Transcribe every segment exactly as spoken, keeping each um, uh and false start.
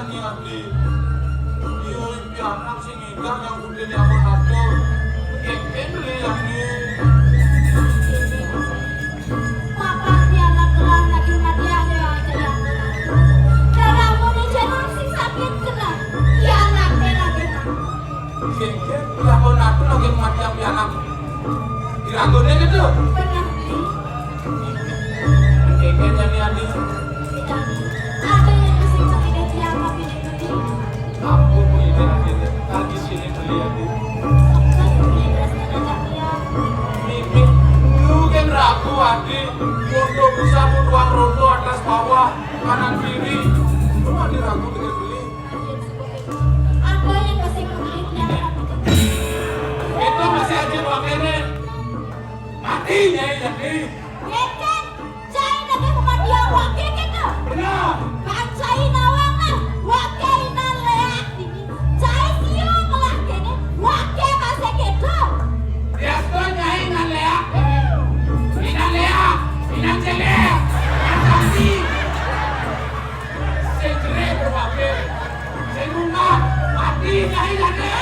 Adi, yo pianak sing indah yang udah diampun atur. Kengken beli yang ini. Papan pianak gelah lagi mati ada yang jadi ampun atur. Darah mau dicenang sing sakit gelah. Pianak lagi. Kengken diampun atur lagi mati yang pianak. Diragone gitu. Benar, Bli. Kengken yang ini. Ada yang mesti kita tiap apa ini, Bli? Aku punya ini lagi sini beli ya, Bu. Mimik, lu kan ragu, Adi. Untuk bisa ruang rondo atas bawah, kanan kiri. Lu ada ragu dengan beli? Ada yang masih kulit yang itu masih aja pakainya. Mati, Nyai, Nyai. Ngecek, cai nake pemadian wake kena. Benar. Kan cai nawang nah, wake inan leak ini. Cai sio ngelah kene, wake masih kedo. Biasa Nyai inan leak. Inan leak, inan celek, inan sapi. Sing jerik berpapit, sing runguh mati, Nyai, Nyai.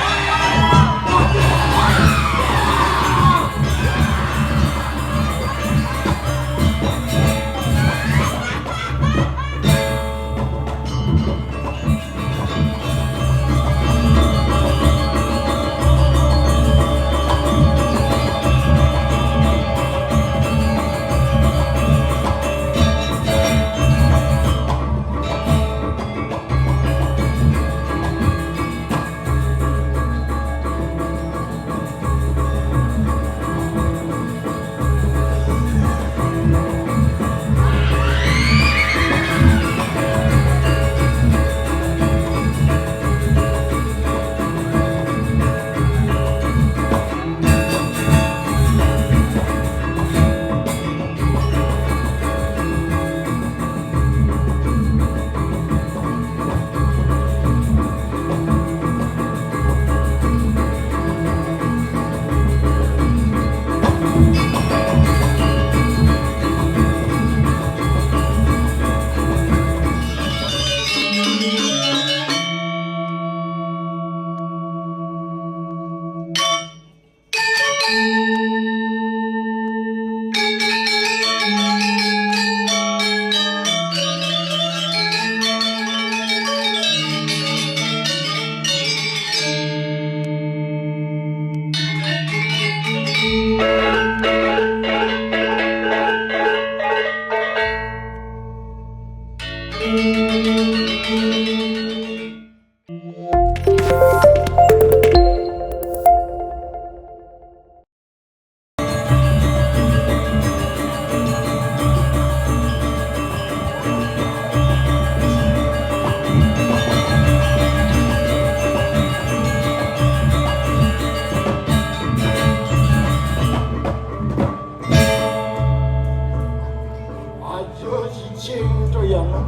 Aja cicing to ya, Nak.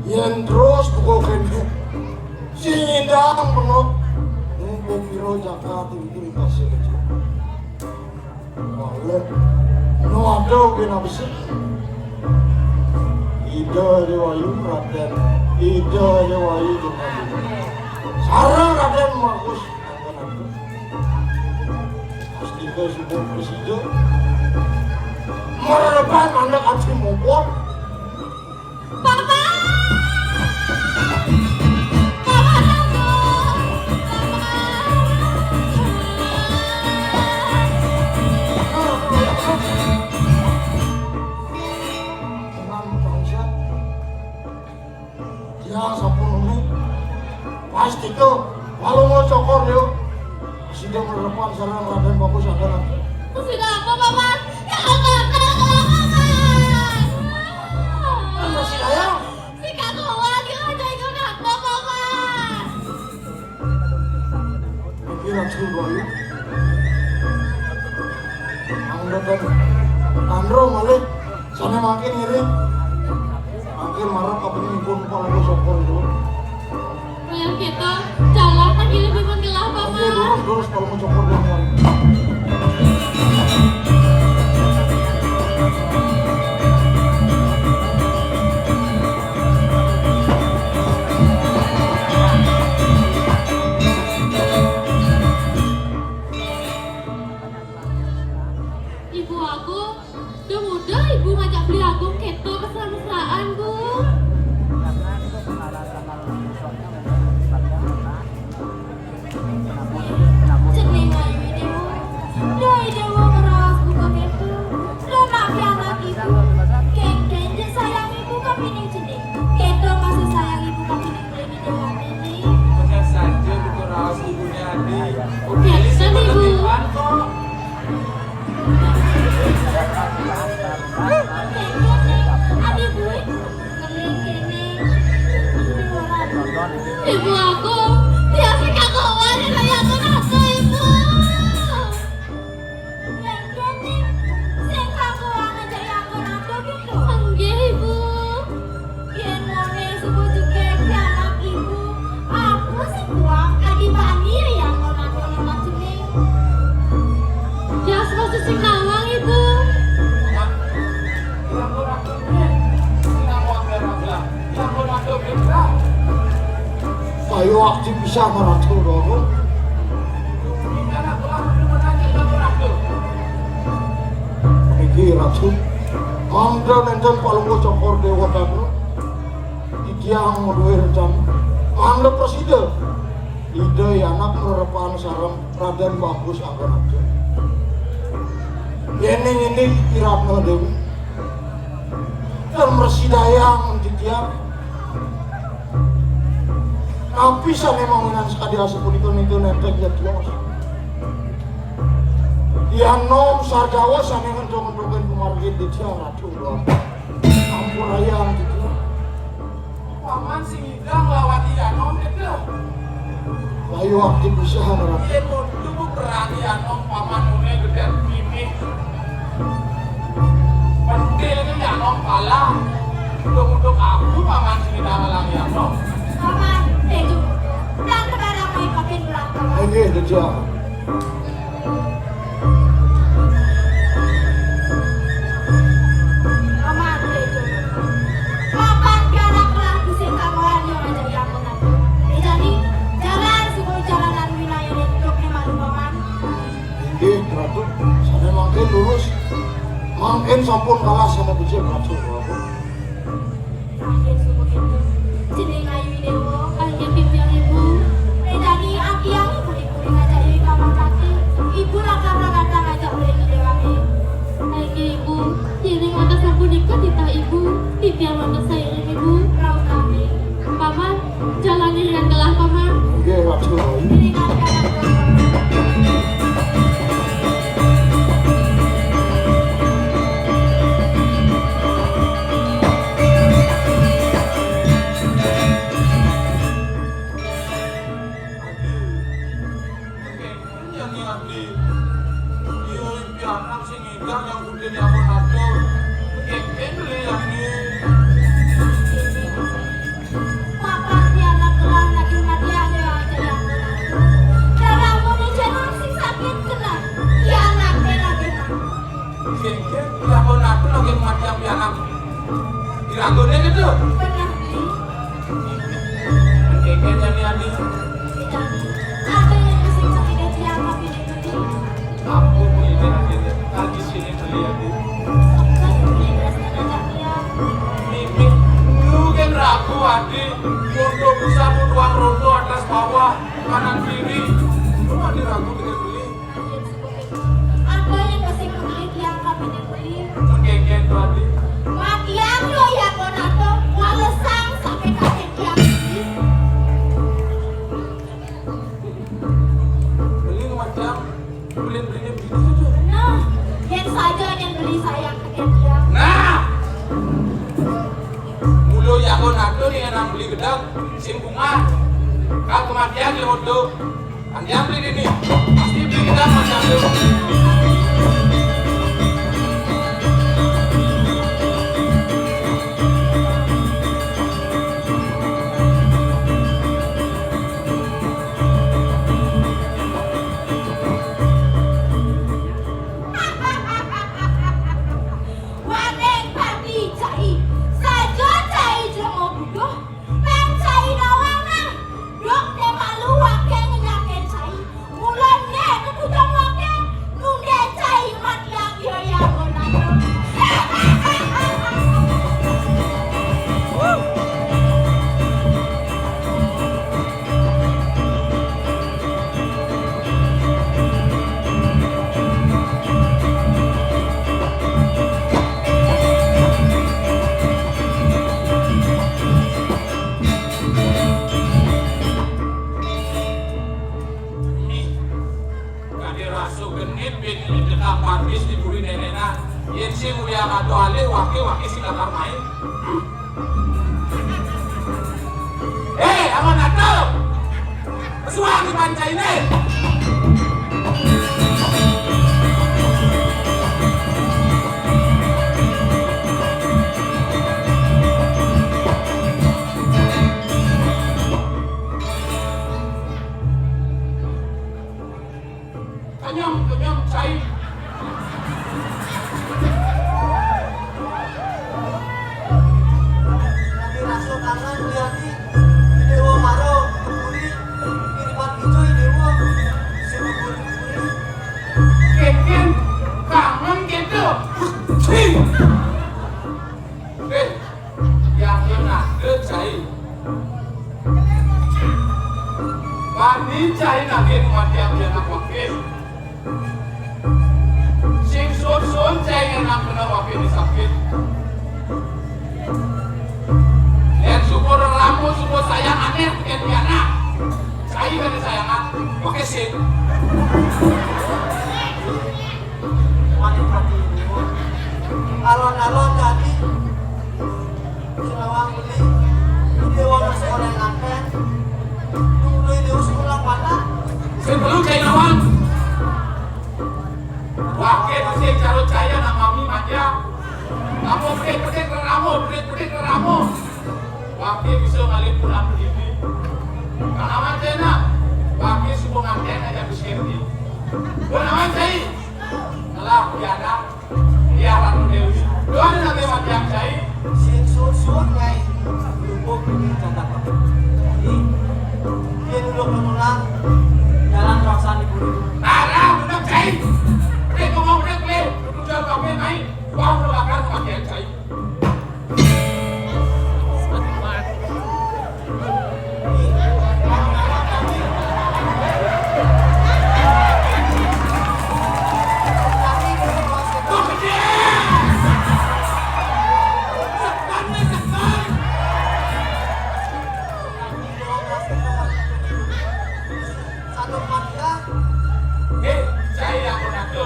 Yen terus teko kene, sing nyindang peno. Mumpung piro jagat itu dikasih kecil. Oleh no ada kena besi. Ida Dewayu Raden, Ida Dewayu Jumadi. Sarang Raden Bagus. Astika subuh prasida. Mereban anak ati mopot. Papa! Papa, tunggu! Papa! Tenang, Pak Ustaz. Tiang sampun nemu. Pastika, Palungguh Cokor, yo. Sida merepan sareng Raden Bagus Anggana. Sida apa, Paman? Ya Allah, kenapa, Paman? Apa sih, Dayang? Si Kang Wal, gila, Dayang, kenapa, Paman? Iki langsung bayu. Anggotan Tandro malih sane mangkin ngiring. Mangkin marep kapeningipun Palungguh Cokor itu. Kaya kita jalan lagi lebih menggelah, Oke, Paman. Lurus, lurus, Palungguh Cokor yang mari. Bu Agung, duh muda ibu ngajak Beli Agung kéto mesra-mesraan, Bu. Cening ayu Déwa. Duh Déwa ngeraos buka kéto. Duh nak pianak ibu. Kénkén ja sayang ibu kapining cening. Kéto kasih sayang ibu kapining Beli Déwa Ning. Bener saja buka raos ibuné Adi. Oke, Kéto, Ibu. Kok. Ibu aku, tiang sing kagoan, yen kaya aku napa, Ibu? Yén kéné, sing kagoan aja yang ora tuh gitu. Nggih, Ibu. Yén ngoné suku jegég anak ibu, aku sing kuat adi bani yang ora tuh macune. Jas masih sing nawang, Ibu. Ayo aktif bisa ngeratu dulu. Niki Ratu, mangda nénten Palungguh Cokor Déwa Tatra. Titiang madué rencana, mangda prasida. Ida anak rerepan sareng Radén Bagus Anggonarja. Yéning indik I Ratna Déwi, tan mrasidayang titiang. Napi sané mawinan sakadi asapunika nika nénten ja tios. Yan nom sarjawa sané ngentuk-ngentukin pamargi titiang Ratu. Ampurayang titiang. Paman sing ngidang lawan I Anom, Dék. Ayo aktif usaha, Ratu. Yén mau tubuh perang I Anom, Paman muné gedén mimih. Pentil I Anom kalah. Untuk-untuk aku, Paman sing ngidang lawan I Anom. Paman, Dék. Nang negara mai pakin belah, Paman. Inggih, Dék. Paman, Dék. Papan pianak lagu sing kagoan yo ngajak yang mengaku. Ejani, jalan suku jalanan wilayah untuk malu Paman. Inggih, Ratu. Sané mangkin lurus. Mangkin sampun kalah sané becik, Ratu. Akhir suku itu, cening ayu Déwa. Akhir titiang, Ibu. Ejani atiang ibu dikuli ngajak Ibu Paman Ratu. Ibu lakar ngajak Beli Déwa. Akhir Ibu, cening mata sapunika titah Ibu. Titiang mata sairing Ibu. Rauh kami. Paman, jalan irian gelah, Paman. Nggih, Ratu. Irian gelah, Paman. Yang ngerti. Iya, pianak sing ngidang yang kudu nyampun atur. Kepeng beli yang ini. Papan pianak gelah lagi mati ada aja yang mengatur. Darah mau dicenang sing sakit kena. Pianak teh lagi mati. Sing, sing, nyampun atur lagi mati yang pianak. Diragunya gitu. Benar, Bli. Kepeng yang ini. Ada yang masih curiga dia apa pilih-pilih. Aku pilih pilih lagi sini beli aku. Mimi, lu kan ragu, Adi. Untuk bisa butuh rondo atas bawah, kanan kiri. Lu ada ragu dengan beli. Apa yang masih beli yang kami beli? Menggeget, Adi. Matiang lo ya konato, walesang sampai kaki tiang. Beli macam beli-beli begitu saja. Nah, yang saja yang beli saya ke dia. Nah, mulu ya kau nato nih orang beli gedang, sing bunga. Kau kematian ya untuk. Andiang beli ini. Pasti beli gedang macam itu. Waning pati cai, saja cai jlema buduh, nang cai nawang nah. Dok te malu wake ngenyakin cai, mula ne ketujuan wake, nunde cai. Sing ulian ado alih, wake, wake sing lakar main. Eh, aman ado. Pesuang di panca ini. Kenyang, kenyang, cai. Lagi rasa kangen lihat di Dewa Maro, kemuri, kiriman hijau Dewa, si kemuri-kemuri. Keken, kangen gitu. Cing. Eh, yang enak, eh, cai. Bani cai nagih kematian anak wakil. Sing sun-sun cai ngenak kena wakil di sakit. Yang syukur ramo, syukur sayang aneh, tiga pianak. Cai kada sayangan, pakai sing. Mati-mati. Alon-alon tadi. Sinawang beli, dia orang seorang nganten. Dulu dia sekolah mana? Sing perlu cai nawang. Wakil sing caro cai anak mami manja. Kamu pedik-pedik reramo, pedik-pedik reramo. Wakil bisa ngalih pulang ini. Kanawan cai nak? Wakil subuh nganten aja bisa ini. Kanawan cai? Ngelah pianak. Iya, Ratu Dewi. Doa nak lewat yang cai. Sing sun-sun, Nyai. Lubuk ini catat. Ini. Dia dulu kemulan. Jalan paksa di bulu. Tarang, bener, cai. Dia ngomong, dia boleh. Duduk dalam kafe, naik. Wah, udah bakar, pakai cai. Eh, cai aku nak tu.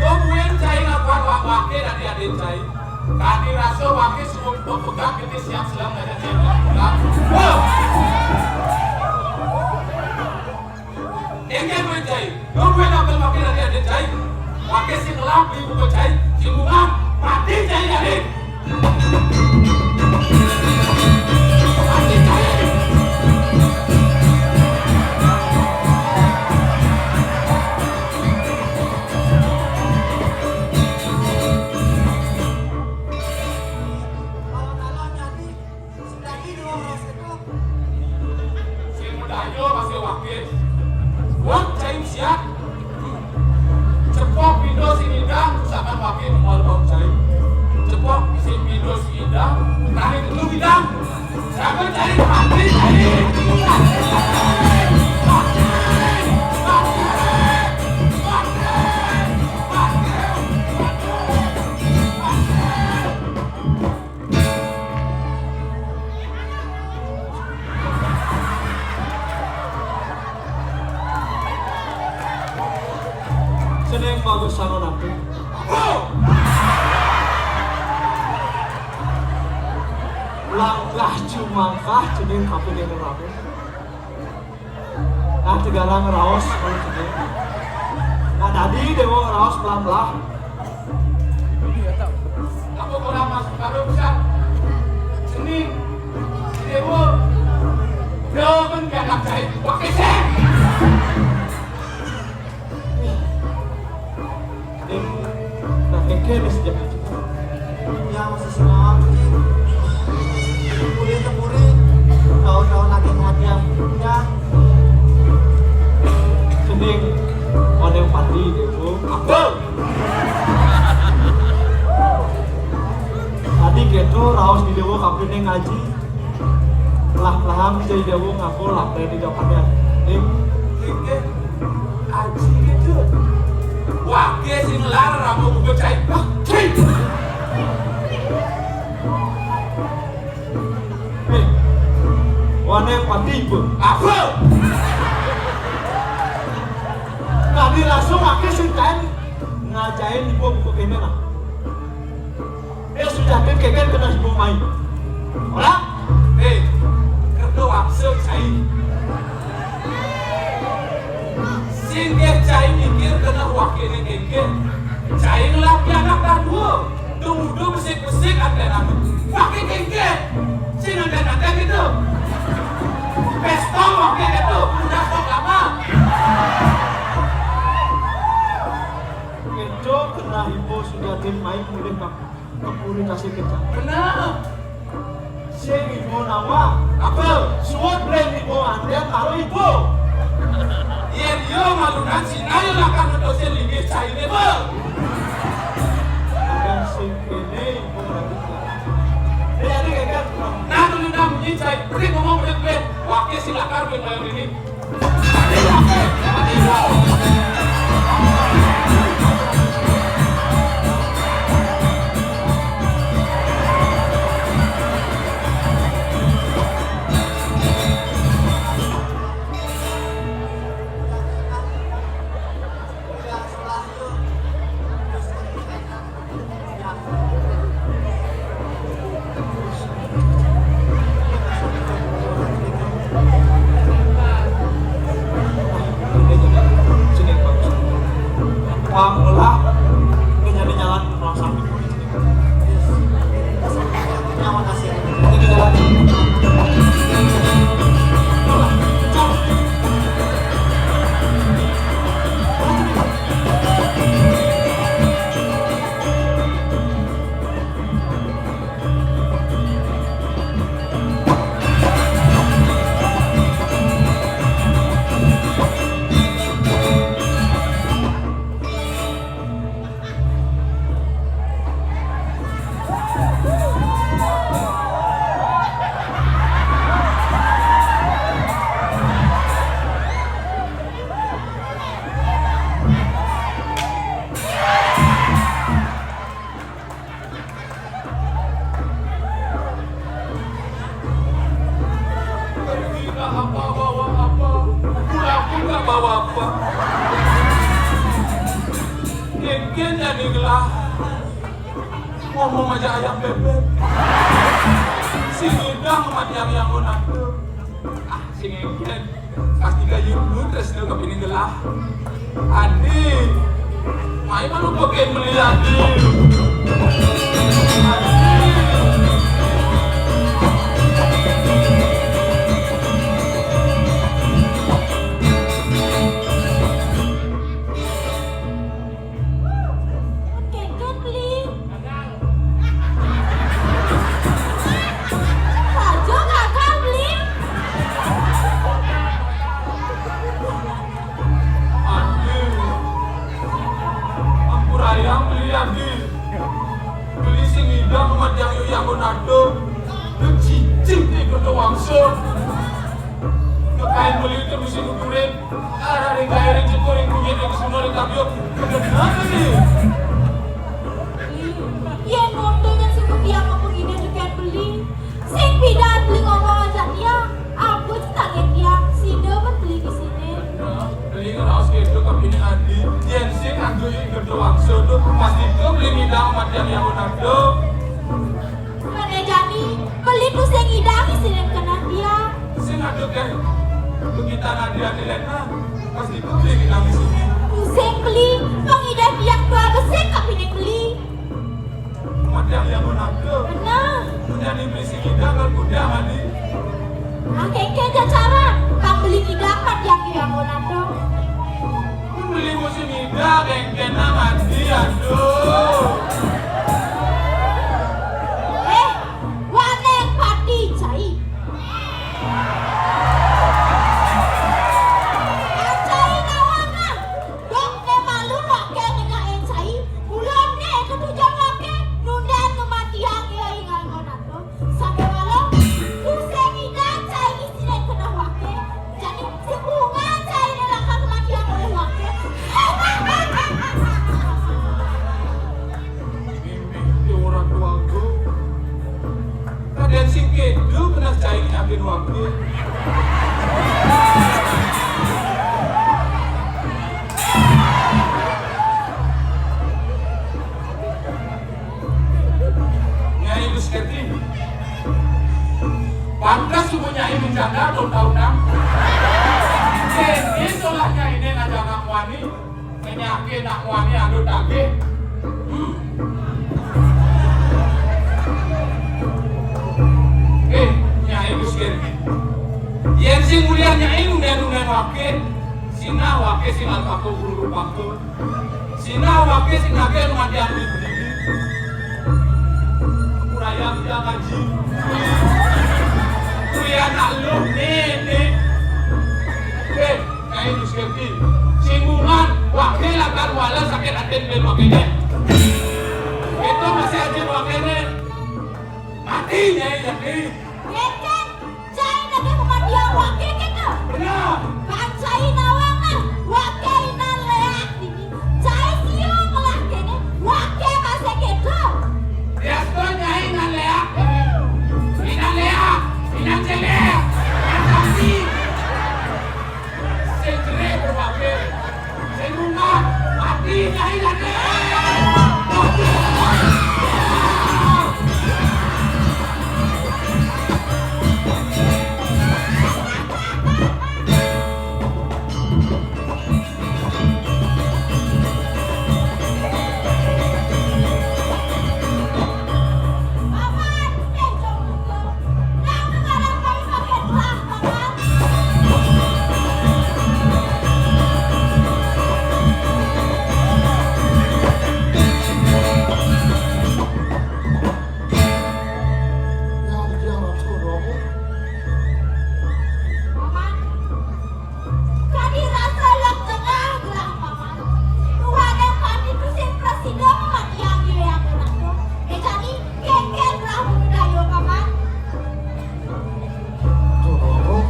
Tungguin cai lakukan wak-wake dari adik cai. Tadi rasa wake semua pegang kita siap selam dari cai. Wah! Engke kowe cai. Tungguin apel wake dari adik cai. Wake sing ngelap di buku cai. Sing bunga mati cai dari. Sing medaya masih wakil. Wong cai siap. Cepok pindo sing idang, usahakan wakil mual bau cai. Cepok sing pindo sing idang, tarik dulu idang. Siapa cai? Mati cai. Cening bagus sangon aku. Langkah cumangkah cening kapining ramu. Nah, Tegarang raos, kalau gitu. Nah, tadi Dewa ngeraos belah-belah. Aku kurang masuk baru bisa. Seni. Dewa. Dewa kan gak nak cai. Pakai sen. Nih, nah, keke nih sejak itu. Ya, masih semangat, Ki. Kulit temuri, tahun-tahun lagi mati yang punya. Cening, ada yang pati, Dewo. Apa? Tadi gitu, raos di Dewo, kapining ngaji. Lah, lah, bisa jadi Dewo ngaku, lah, dari di depannya. Nih, Aji gitu. Wah, dia sing lar rambut gue cai. Wah, cai. Nih. Wane pati ibu. Apa? Tadi langsung pakai sing kain ngajain ibu buku kene nah. Kénkén keneh iba mai. Ora? Hé, kerta wangsa cai. Sing nggih cai mikir keneh wakéné kénkén. Cai ngelah pianak dadua. Dong udah besik-besik anténan. Waké kénkén. Sing anténan kéto. Pésta waké kéto. Udah sok lama. Kéto keneh iba Sujati mai mulih ka Kepuri tasih kencang. Bener. Sing iba nawang. Apa? Suud blen iba andén karo iba. Yén iya malunan sinaya lakar netusin linggih cainé, Bel. Andén sing kéné iba lagi. Dék, dék, dék. Nah, tuli nang munyi cai. Beli ngomong beli beli. Waké sing lakar beli bayar ini. Pamula, dia nyari jalan pulang sampai. Terima kasih. Jadi jalan. Pulang pun nggak bawa apa. Kénkén jani gelah. Ngomong aja ayam bébék. Sing ngidang matiang yang ngonantu. Ah, sing kénkén. Pasti kayu lu terus lu kepining gelah. Adi, mai malu pakai meli Adi. Adi. Kénkén beli. Raja gagal beli. Adi. Ampurayang beli Adi. Beli sing ngidang matiang yu yang ngonantu. Lu cicing di kerta wangsa. Kekain beli terus sing nuturin. Arah ring gaé ring cukur ring kunyit ring kesuno ring kabyuk. Bener ni. Yén ngono kan sing tiang ngomong ida tekén beli. Sing pidan beli ngomong aja tiang. Apa citane tiang? Sida men beli di sini. Beli ngeraos kéto kapining Adi. Yén sing nganggo ing kerta wangsa tu pasti tu beli ngidang matiang yang ngonantu. Mané jani, beli tu sing ngidang isinin keneh tiang. Sing ado keh, begitan adi-adi lena, pas ditu beli ngidang isinin. Sing beli, pang ida tiang dua besik kapining beli. Matiang yang ngonantu. Bener. Menjadi beli sing ngidang kan kuda adi. Akéh-akéh jajaran, pang beli ngidang matiang yang ngonantu. Beli musim ngidang, kéngkénang adi, aduh. Eh, Wanén pati cai. Cai nawang ah. Dok né malu waké néngakin cai. Bulan né ketujuan waké nundén kematian ya ingal konato. Sampai malam, pusing ida cai isiné keneh waké. Jadi, sepungan cai né lakar kematian oleh waké. Mimpi ora keluarga. Kadén sing kédo keneh cai nyakin waké. Nyai Jadi, pantes suku nyai menjanda taun-taun nang. Jadi, solah nyai ini ngajak anak wani, menyakit anak wani anu tagih. Hmm. Eh, nyai Gus Gergi. Yén sing mulia nyai nundén-nundén waké, sinah waké sing alpaka guru rupaka. Sinah waké sing nagih mati anu ibu-ibu. Kuraya mulia ngaji. Kuwi anak lu, nih, nih. Eh, Nyai Gus Gergi. Sing bungan, waké lakar wala sakit atin ben wakéné. Itu masih ajin wakéné. Mati, Nyai, jadi. Yén cai nagih pamatian waké kéto. Bener. Kan cai nawang nah, waké inan léak dini. Cai siung ngelah kéné, waké masih kéto. Diastu nyai inan léak dini. Inan léak, inan célék, inan cantik. Sing jerih berwaké. Sing bungah, mati nyai lagi. Paman, kadi rasa lek tengah gelah, Paman. Tuhan yang kami tu sing prasida mamatiang diri aku rasa. Éh, kadi kéngkén gelah budaya, Paman. Tuh,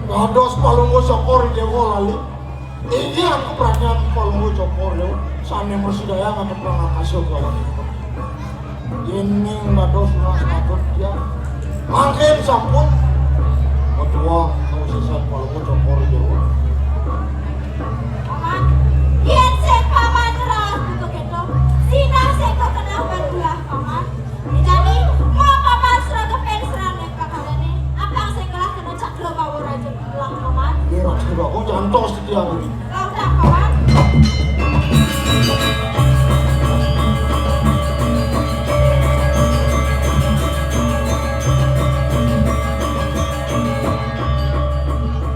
dados Palungguh Cokor Déwa lali. Inggih aku pranyang Palungguh Cokor Déwa sané mrasidaya ngadep Rangakasa kelawan ipun. Yéning dados tunas patut ya. Mangkin sampun ketua kawasisan Palungguh Cokor Déwa. Paman, yén sing Paman raos buka kéto, sinah sing kakenah bantulah, Paman. Jani, mau Paman sregepin serané pakalané, apang sing gelah kena cakra bawa raja pulang, Paman. Iya, cakra bawa jantos tiang ini. Lautan, Paman.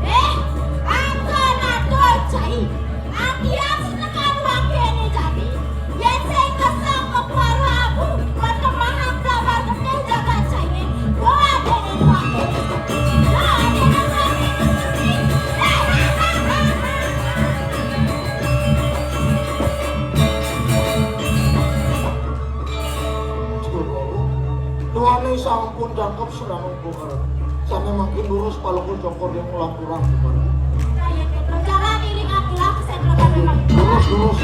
Eh, angka natur cai. Atian senekan wakéné jani. Yén sing kesang kekuara aku, perkembangan gambar getih jagat cainé. Doa déné wakéné. Doa déné wakéné. Duané sampun jangkep sedang. Sané mangkin durus Palungguh Cokor Déwa ulah kurang. Kaya kéto, jalan iring atulah kesentrokan memang. Durus, durus.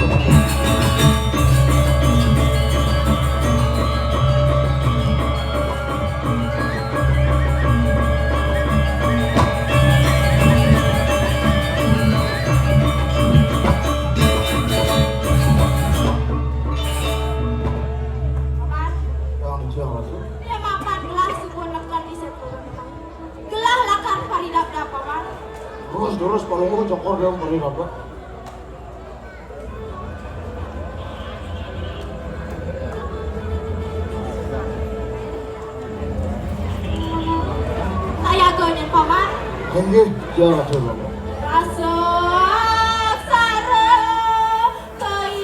Paman. Yang dicari. Dia makan gelas pun makan di sentrokan. Gelah lakar paridabdab, Paman. Durus, durus, Palungguh Cokor Déwa paridabdab. Sayaga nyen, Paman. Inggih, ya, Raden. Rasa sara kai.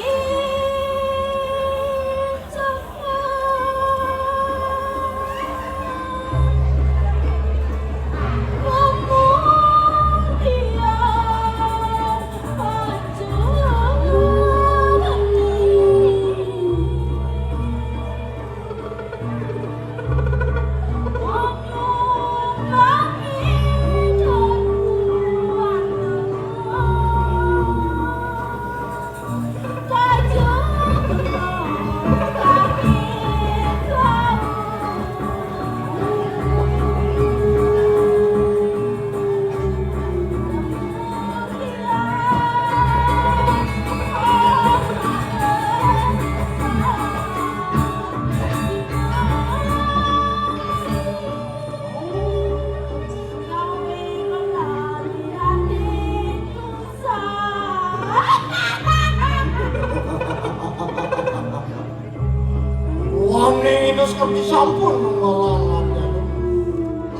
Seperti sampun mengwalangan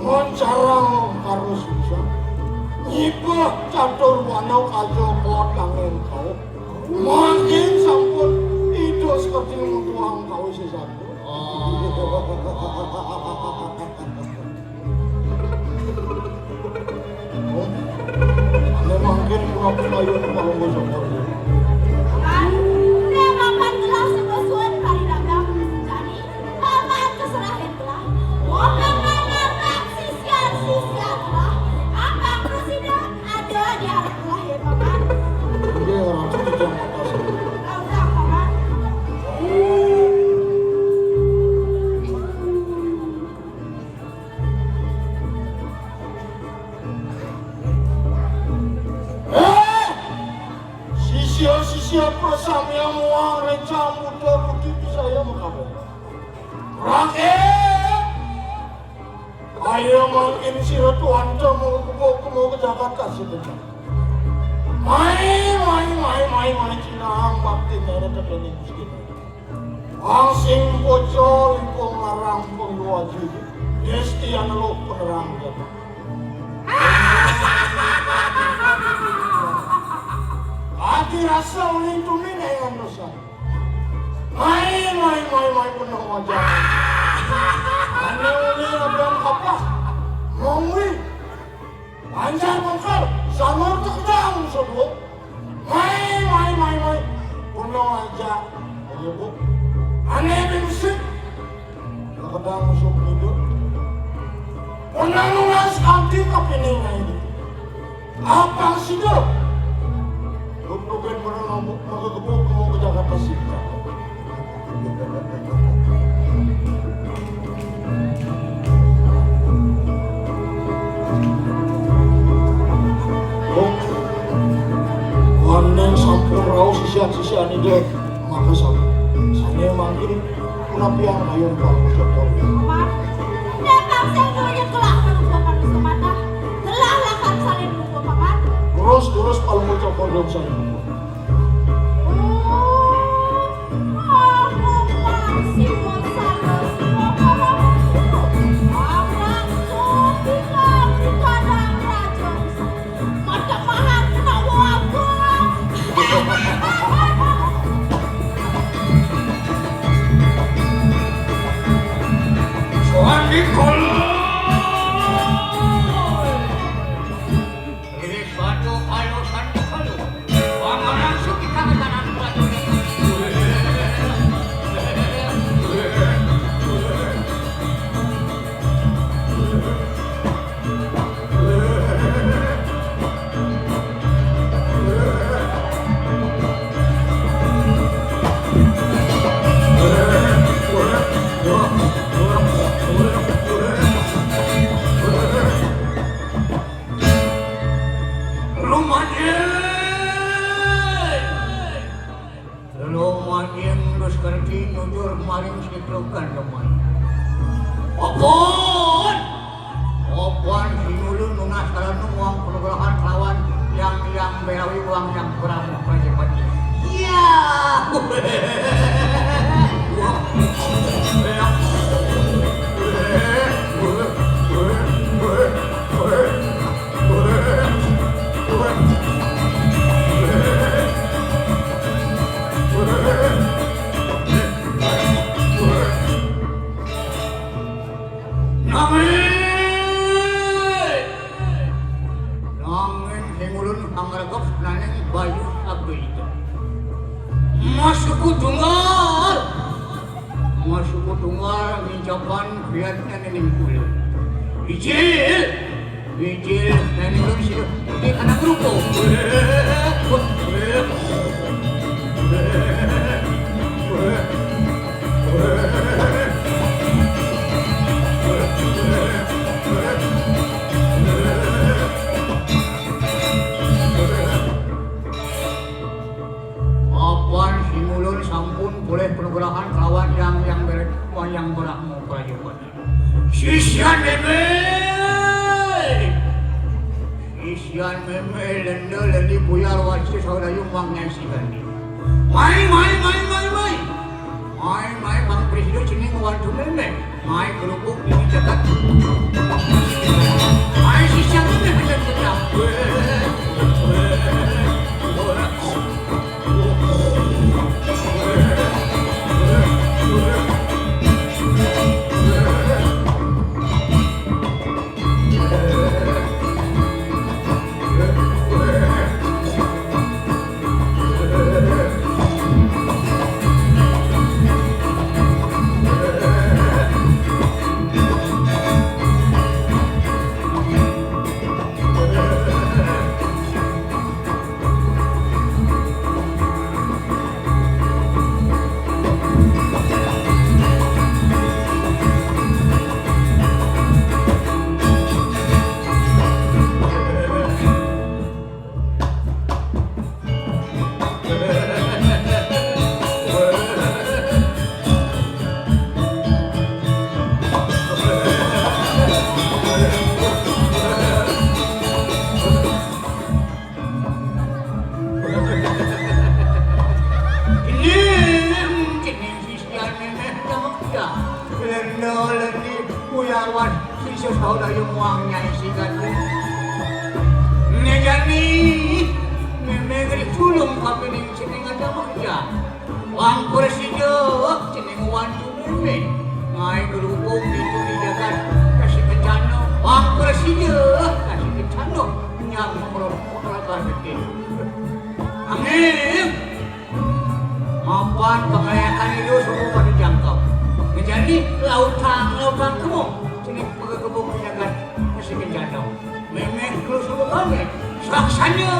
moncarang karo susah. Nyibah catur manuk aja kuat kangen kau. Mangkin sampun ida seperti mengkuang kau sesampun. Ane mangkin kula pinayon Palungguh Cokor. Paman, nek paman telah sebesuan kali dagang, jani paman keserahin telah. Wong paman ngabak sisian-sisian telah. Abang presiden ada di arah telah ya, paman. Nggih, Ratu Tijang Atas. Ora usah, paman. Eh! Sisia-sisia prasamian muang rencang muda budi pisaya makabe. Rakyat! Ayo mangkin sira tuanta mau kebo kemo ke Jakarta sebentar. Mai, mai, mai, mai, mai, cinahang bakti nere tekening miskin. Wong sing poco lipung larang pengluaji. Desti aneluh penerang jati. Ati rasa uling tumi nayangan dosa. Mai, mai, mai, mai, penuh wajah. Ane uli abang kapas. Mongwi. Banjar Mungkal, Sanur Tekdang, Sobo. Mai, mai, mai, mai. Kuno aja, Ibu. Ane bingsit. Tekdang, Sobo, Ibu. Kuno nunas kanti kapining ini. Apa sih, Dok? Lu pengen pernah ngomong, mau ke Jakarta sih. Wong, wong nang sampun rauh sisian-sisian itu maka sampun. Sane mangkin punapi yang ayo Pak Joko. Paman, nek sing duwe kelak manusa-manusa madah, telah lakar salin lupa, Paman. Terus, terus Palungguh Cokor dong salin lupa. Soan Nikol. Ri suatu kayosan kalu, pamarang suki kangatanan prajurit. Rumaja. Rumaja dus kerti nutur maring sitrukan rumaja. Apun? Apun sinulun nunas kalanu muang penugrahan kelawan yang yang berawi uang yang kurang prajapati. Ya. Nanging, nanging sing ulun pangregep naning bayu sabda ida. Mas suku tunggal. Mas suku tunggal ngincapan kriatnya ning kula. Ijil, ijil, ning kula sida di anak rupa. Apan sing ulun sampun polih panugrahan kelawan yang yang bere-, yang berahmu prajurit. Sisian meme. Sisian meme lenda lendi buyar wasi saudayung wang nyai sigandi. Mai, mai, mai, mai, mai. Mai, mai, bang prisidu cening wan Tumeme, mai kerupuk di jagat. Mai sisiang ini macam-macam. Ini jenis isian ini sama kita. Lendo lendi kuyawan sisa sauda yang muangnya isi gati. Nejani memegri tulung kapining sining ada makja. Wang presija sining wantu meme. Ngai gerubung itu di jagat kasih kencana. Wang presija kasih kencana. Nyang pro pro gati. Angin. Mapan pangalayakan itu semua pada jangkau. Menjadi lautan, lautan kemung. Sini pegegembung penjagat masih kencana. Memang terus semua kami. Saksanya.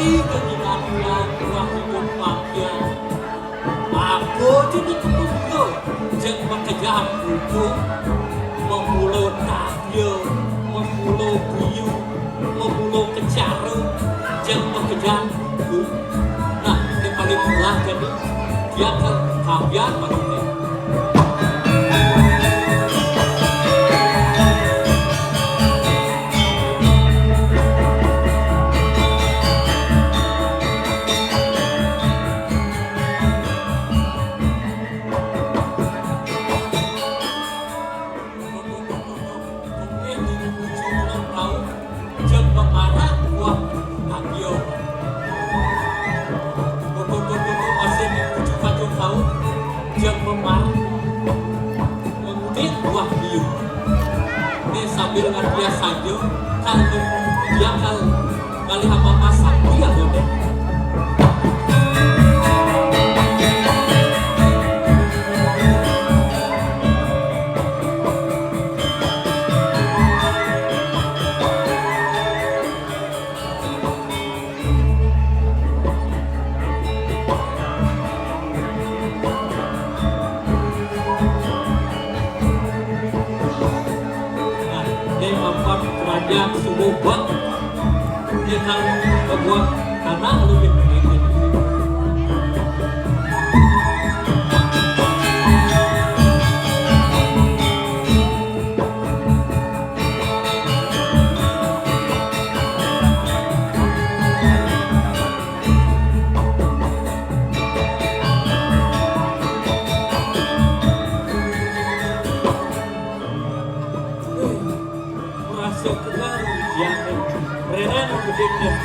Ika kinanian wah ibu pakia. Aku jadi kemudian jeng makejang kuku. Memulo takyo, memulo biyu, memulo kecaru, jeng makejang kuku. Nah, ini paling murah jadi dia ke kapian paling. Jeng pemarak buah takio. Pokok-pokok masih di pucuk kacung taun. Jeng pemarak. Kemudian buah biu. Ini sambil ngerti saja. Kalau dia kalau kali apa masak dia boleh. Nah, ini empat kerajaan subuh bak. Ini kan kebuah tanah lebih sedikit. Merasa kenal, ya, keren, keren.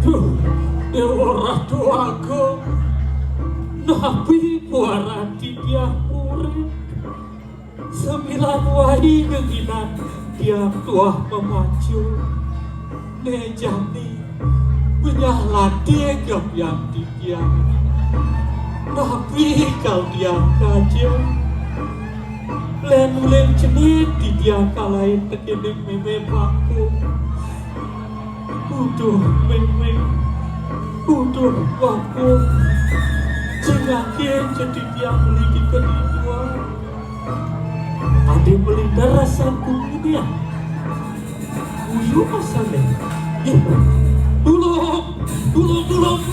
Duh, Dewa Ratu Agung, napi puara titiang urip? Sembilan wai geginan tiang tuah memacu. Né jani, menyah latih gapian titiang. Napi kal tiang kaja? Lén ulin cenit titiang kalahin tekéning mémé bangkung. Uduh mémé, uduh bangkung. Sing yakin jadi tiang meli di kedua. Adi melinda rasan kuminé. Uyu asané. Ih, tulung, tulung, tulung.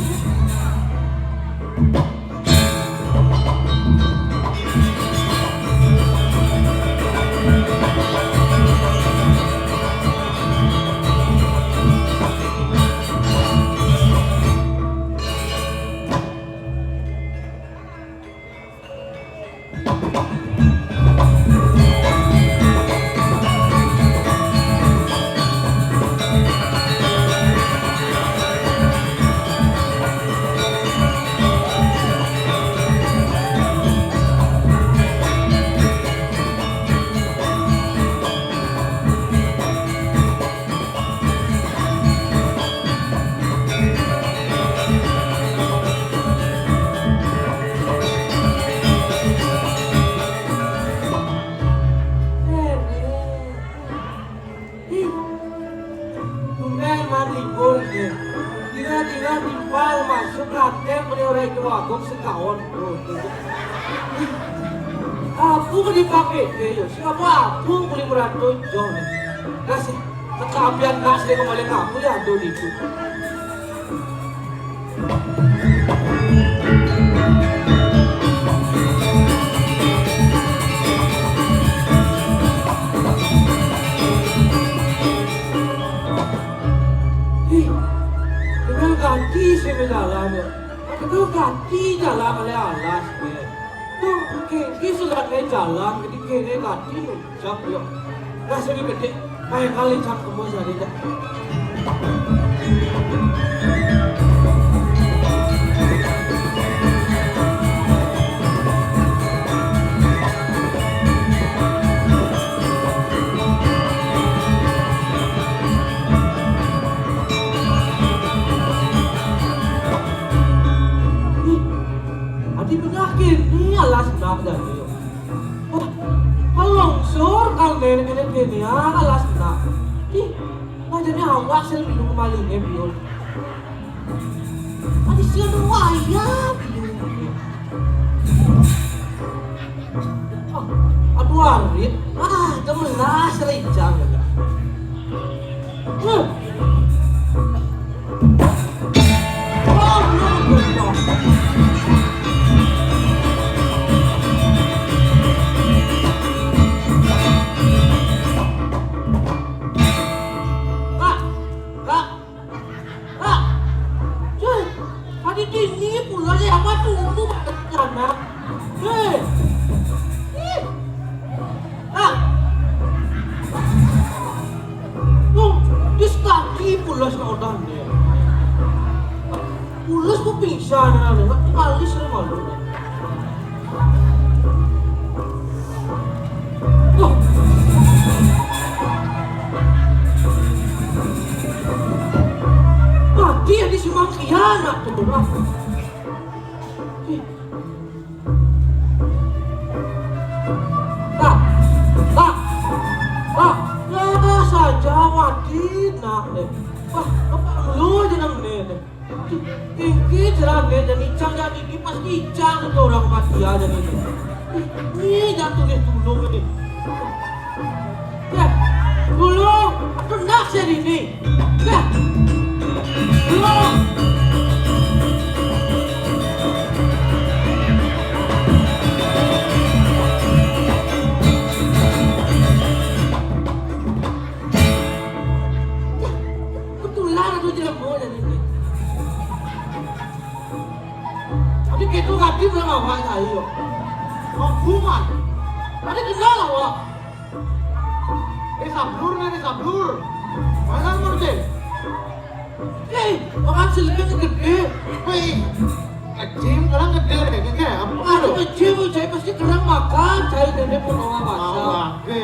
Aku dipakai dia, yo. Siapa aku boleh merantau jauh ni? Kasih kekabian kasih kembali aku ya, tu itu. Ih, dengan ganti saya jalan, ya. Aku tu ganti jalan oleh alas, ya. Tu, mungkin, mungkin sudah naik jalan, jadi kena ganti, ya. Siap, ya. Rasanya gede, kayak kali cangkemmu jadi, ya. Ih, ati penyakit ni alas nak jadi. Wah, kalau longsor kan nenek nenek kene alas nak. Ih, nah jadi awak sel minum kembali ni biol. Ati sia tu wayah biol. Oh, aduh arit. Ah, gemelas rejang. Hmm. Oh, no, no, no. Kak, Kak, Kak. Cuy, tadi dini pula saya apa tunggu pada sana. Hei. Ih. Ah. Tuh, dis kaki pulas na odan dia. Pulas tuh pingsan, nah, nggak kalis na malu. Tuh. Mati ya di Sumang kianak tuh, ah. Ih. Pak, Pak, Pak, ya saja mati nak deh. Wah, apa lu aja nang deh. Tinggi jalan deh, dan icang jadi ini pasti icang itu orang mati aja nih. Ini jangan tulis dulu ini. Ya, dulu, aku nak saya ini. Ya, dulu. Kebetulan aku tidak mau jadi ini. Tapi gitu kaki belum apa saya. Hubungan. Tadi kenal apa? Eh, sablur nih, sablur. Mana nomor deh? Eh, orang selebihnya gede. Wih, kecil, orang gede deh, kayak apa? Aduh, kecil, saya pasti kurang makan, saya gede pun orang makan. Oke.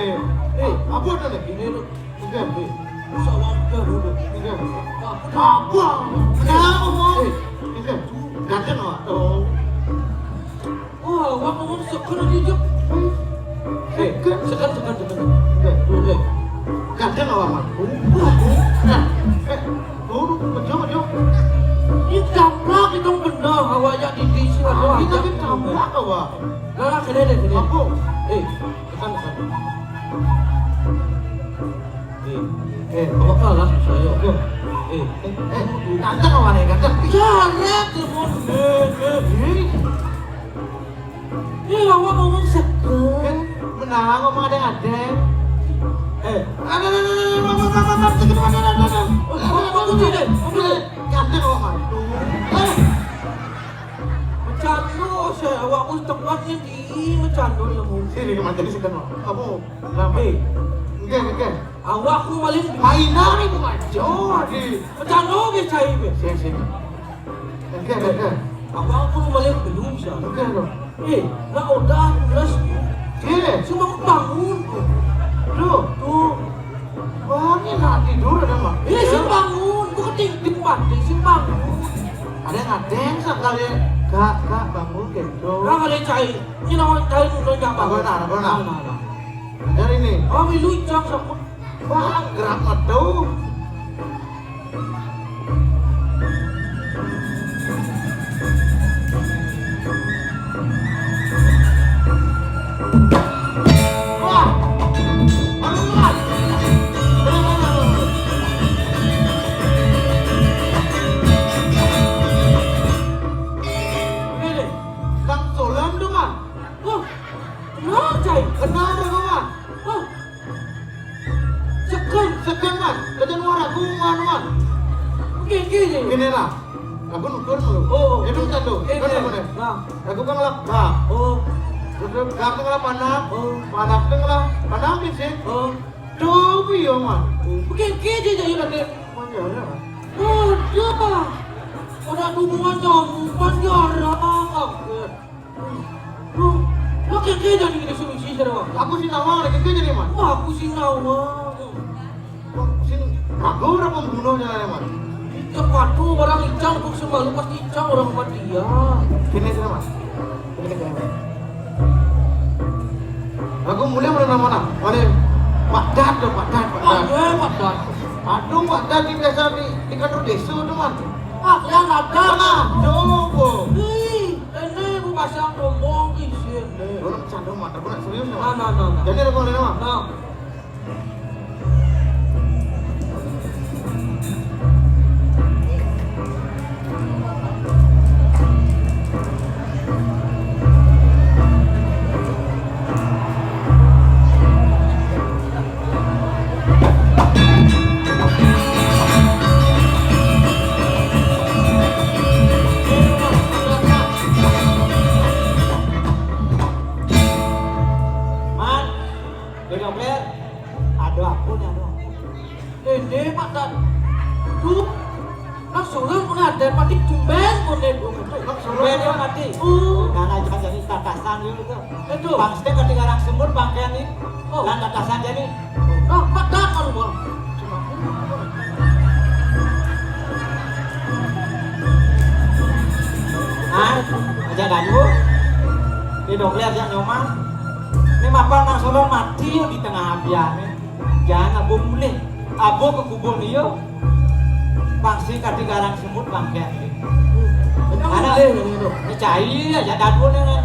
Eh, apa ada lagi? Ini lu. Oke, oke. Soal ke dulu. Oke. Apa? Kenapa, Bang? Eh. Oke. Ganteng, Bang. Oh. Wah, awak ngomong seger aja, Jok. Eh, seger, seger, seger. Eh, eh. Kadang awak mah. Wah, eh, eh, oh, lu kejam aja. Ini gampang itu benar, awak yang di, di sini ada. Ah, ini aja kan gampang, awak. Nah, sini deh, sini. Apa? Eh, tekan, tekan. Eh, eh, awak kalah saya. Eh, eh, ganteng awak nih, ganteng. Jarak, telepon. Eh, eh. Ini. Ini lawan ngomong seger. Eh, menang ngomong ada-ada. Eh, ada, ada, ada, ada, ada, ada, ada, ada, ada, ada, ada. Oh, oh, oh, tidak, oh, tidak. Ganteng awak mah. Eh. Macam tu, saya awak pun tempat ni di macam tu ilmu. Sini, kemana tadi sudah, Mak? Kamu. Kenapa? Eh. Enggak, enggak. Awak aku maling. Mainan ni bukan jauh, di. Macam mana dia cari, be? Sini, sini. Enggak, enggak, enggak. Awak aku maling belum, sah. Enggak, dong. Eh, nak odah, plus. Iya. Cuma aku bangun. Tuh. Tuh. Wah, ini nak tidur ada, Mak? Eh, si bangun. Bukan ting-, ting mati, si bangun. Ada yang ngadeng sekali. Kak, kak, bangun, gitu. Nah, ada yang cari. Ini lawan cari, udah nggak bangun. Apa nak, apa nak? Nah, nah, nah. Dari ni. Oh, milu icang sama. Wah, gerak metu. Cai. Kenal aku, Mat. Hah? Seken, seken, Mat. Kerja luar aku, Mat, Mat. Oke, oke, oke. Gini lah. Aku nutur dulu. Oh, oh. Itu satu. Eh, kan eh. Apa nih? Nah. Aku kan ngelak, nah. Oh. Terus aku ngelak panak. Oh. Panak tuh ngelak, panak di sini. Oh. Tuh, iya, Mat. Oke, oke, oke, oke, oke. Mana ya? Udah. Pada hubungan nyamuk, kan jarang, aku. Loh, lo kaya kaya nih, ini solusi, saudara. Aku sing nawang, ada kaya kaya nih, Mat. Wah, aku sing nawang. Kok sing ragu ora pembunuhnya, Mat? Iya, waduh, orang icang, kok semalu pasti icang orang mati ya. Gini, saudara, Mat. Gini, gini, Mat. Aku mulai mana, mana? Mana? Pak Dat, tuh, Pak Dat, Pak Dat. Oh, iya, Pak Dat. Aduh, Pak Dat di desa di, di kantor desa tuh, Mat. Ah, kalian ada? Nah, coba. Ih, ini aku pasang rombong di sini. Orang bercanda, Mat. Aku nak serius, Mat. Nah, nah, nah, nah. Jadi ada kau, Mat? Nah. Man, Dede Omplir, ada apa nih, ada apa? Dede, Pak, tak. Tuh, nak suruh pun ada, mati tumben pun dia dulu. Nak suruh tumben dia mati. Oh. Nah, nah, jangan jadi tatasan dulu tuh. Itu. Bang Stek ketika orang semut bangkean nih. Oh. Lan tatasan jadi. Nah, Pak, tak kalau, Bang. Nah, aja ganggu. Dede Omplir, aja nyoman. Ini mapal nang Solo mati yo di tengah ambiane. Jangan abo mulih. Abo ke kubur yo. Pasti kadi garang semut bangkean. Ada mulih, ini cai aja dadune, nih.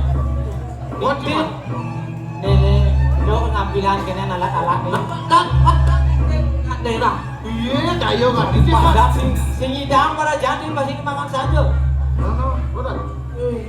Nih, nih. Lo ngambilan kene alat-alat nih. Dak, dak, dak, dak, dak. Iya, cai yo kan. Pak, dak sing, sing idang para jati pasti makan saja. Mana? Mana? Eh,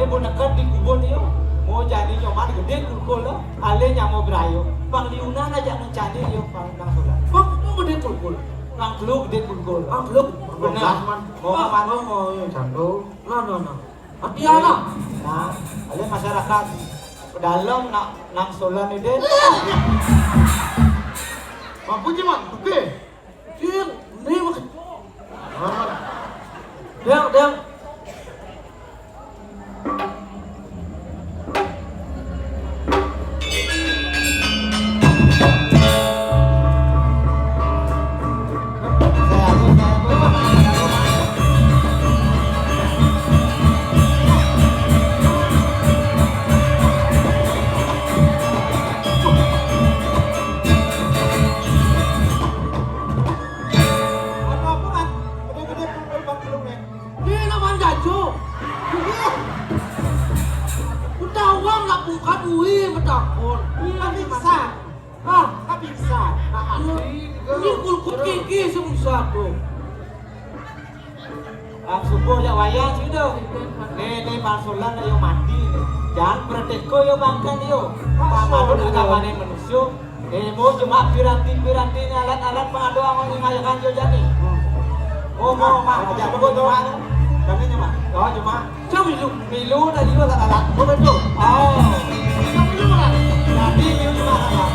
mau nekep di kubur nih, yo. Mau jadi nyoman gede kulkul, lo. Ale nyamo brayo. Pang liunan aja nang candi yo, pang nang Solo. Pang, pang gede kulkul. Pang telu gede kulkul. Pang telu. Bener. Belas, man. Mau, man. Oh, oh, iya. Satu. Nah, nah, nah. Hati ya, nah. Nah, ale masyarakat pedalem nak nang Solo nih, deh. Mampu sih, man. Oke. Cing, ini mah. Aman. Dang, dang. Anu apa, kan? Gede-gede pun, pun, pun, pun, ya. Ini namanya jajo. Iya. Udah uang nak buka duit, betakon. Iya, bisa. Ah, tak bisa. Nah, iya. Asli, gitu. Ini kulkul kiki sebisa tuh. Bang subuh ya wayah sida. Nih, nih, Bang Sulan ayo mati nih. Jangan berteko yo bangkan yo. Bang manut agamane manusia. Nih, mau cuma piranti-piranti nih alat-alat pengadu awang ngayakan yo jani. Oh, mau, Mak, aja aku tuh. Kami nih, Mak. Oh, cuma. Cuma itu. Milu tadi juga tak kalah. Betul. Oh. Jadi, ini juga kalah.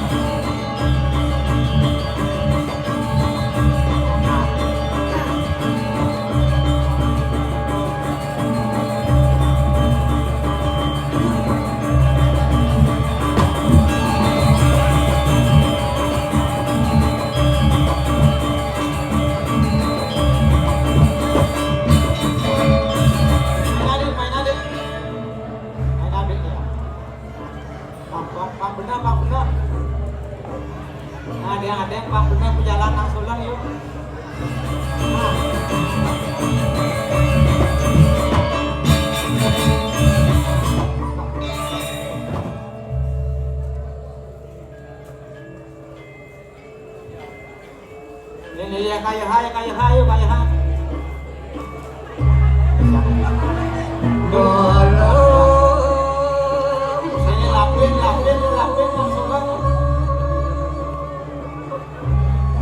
Main adik, main adik. Main adik, ya. Bang, bang, bang, benar, bang, benar. Anak sulang yuk. Ini ya, kayak hai, kayak hai, kayak hai. Sini lapin, lapin, lapin, langsung kan.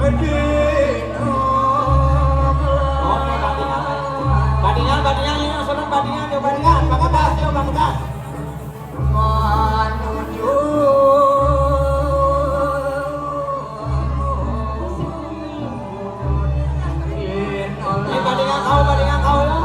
Oke, bandingan, bandingan, bandingan, ini langsung bandingan, yuk bandingan, pakai tas, yuk pakai tas. Ini bandingan kau, bandingan kau ya.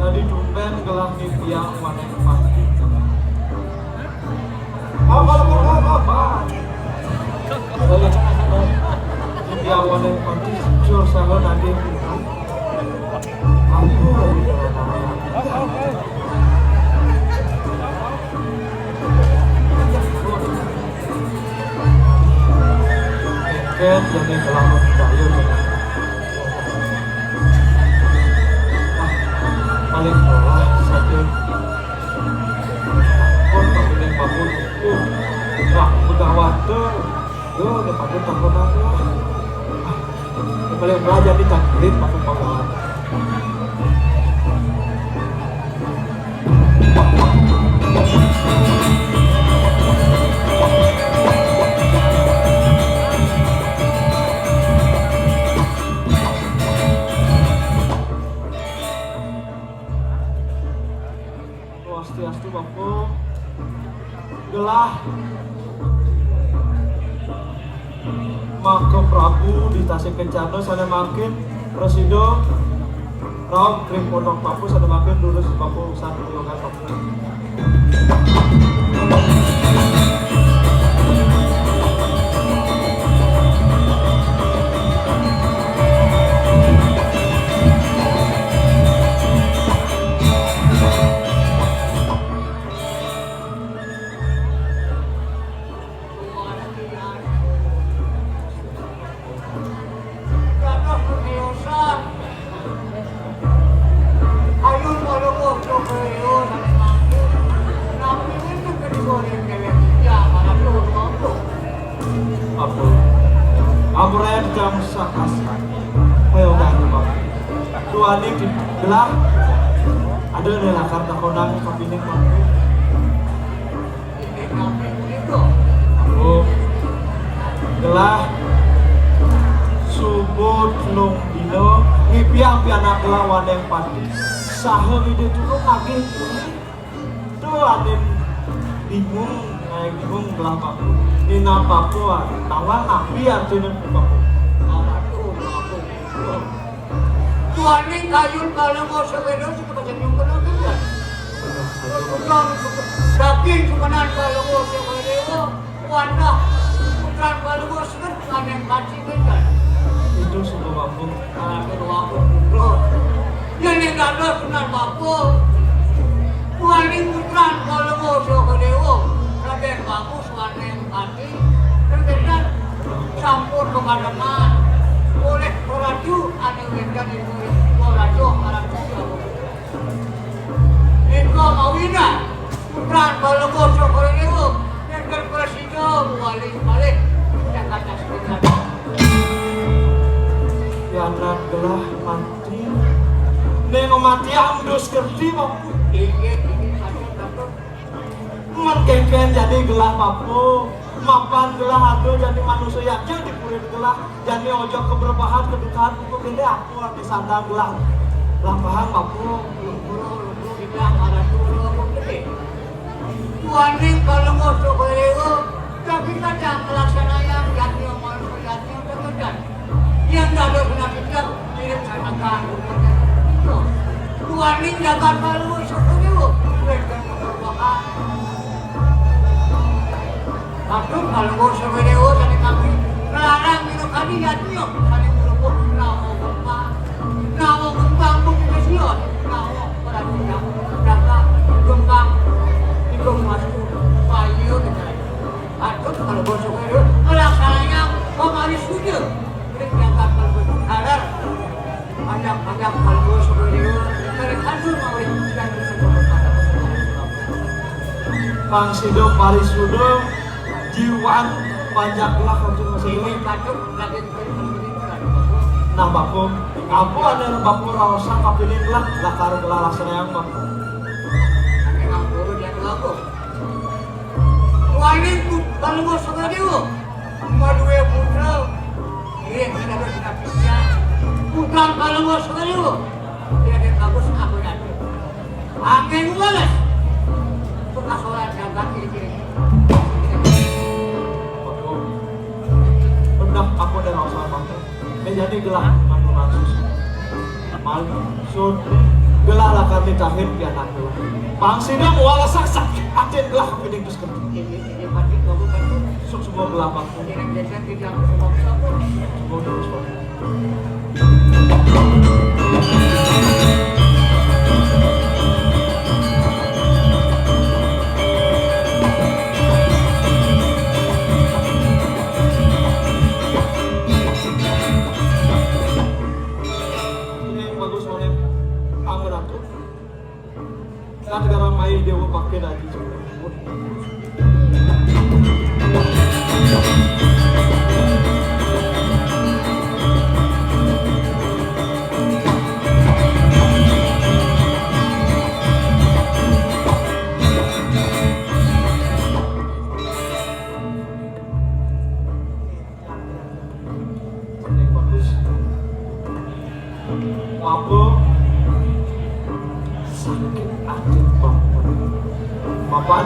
Tadi tumben gelah nitiang waneng pati. Apa, apa, apa, apa? Nitiang waneng pati, jujur saya tadi. Aku lagi. Ket jadi kelamun kayu. Paling murah satu. Pun tak punya bangun. Nah, udah waktu. Yo, udah pada takut aku. Paling murah jadi cangkrit pakai bawaan. Swastiastu, Bapak. Gelah Mangku Prabu di Tasik Kencana, sané mangkin prasida raup ring Pondok Paku, sané mangkin durus Bapak satu yoga Paku. Jam sakas. Ayo, Bang. Tuan ini gelah. Ada nih lakar takonang kapining, Bang. Tuh. Gelah. Subuh telung dina, ngipiang pianak gelah Waneng Pati. Saha Ida Tulung nagih kulit. Tuh, anin bingung, eh, bingung gelah Paku. Nina Paku, ah, tawang napi artina Paku. Tuaning kayun Palungguh Sabéda suka senyum kena juga. Tukang suka, daging sukanan Palungguh Sabéda. Wadah, putran Palungguh Sabéda, ada yang mati kan? Itu suka waktu. Ada waktu putra. Yang ada sunan Paku. Tuaning putran Palungguh Sabéda. Raden Paku, Waneng Pati, terkenal sampun pemadaman oleh Ratu anu wénten ing Ratu Ratu. Nika mawinan putran Palungguh Cokor Dewa nenten prasida wali malih Jakarta Selatan. Pianak gelah mati. Ning mati amdus kerti, Bapak. Inggih, inggih, patut, patut. Mén kénkén jani gelah Paku, mapan gelah ada jani manusa yadnya dipurit gelah, jani ojok kabrebahan kadukaan buka gedé aku ati sandang gelah. Lampahang Paku. Lumpur, lumpur, gelah maratu, lumpur gedé. Tuaning Palungguh Sabéda, tapi kadang nglaksanayang yadnya manusa yadnya tegedan. Yén dados napi ngirim sanakan. Duaning jagat Palungguh Sabéda, wénten pemberkahan. Kadung Palungguh Sabéda sané kami nglarang minakadi yadnya sané ngrupuh nawa gempang. Nawa gempang pun kita siot. Nawa berarti jaga gempang. Ikung masuk bayu kita. Patut kalau bosok itu ngelaksananya pemanis kuda. Ini jagat kalau bosok haler. Panjang-panjang kalau bosok itu dari kantor mau dipujian. Pang sida parisuda jiwan panjaklah kanthi ini. Patut lagi nah, Bapak, apa ada Bapak raosan kapining lah lakar gelah laksanayang, Bapak? Ane nganggur dia nganggur. Waning put-, Palungguh Sukadéwa madué putra. Inggih, kita harus kita pisihan. Putra Palungguh Sukadéwa. Dia ada bagus aku nanti. Angin welas. Suka sholat jagat ini. Bedah aku dari raosan, Bapak. Menjadi gelah mantu mansus. Maksud gelah lakar nitahin pianak gelah. Pang sida mual saksak atin gelah kepining dus kerti. Sok semua gelah bangku. Semua terus, Pak. Ini bagus, Pak. Amun aku. Kan sekarang main dia mau pakai lagi. Ini bagus. Apa sakit ati banget. Mapan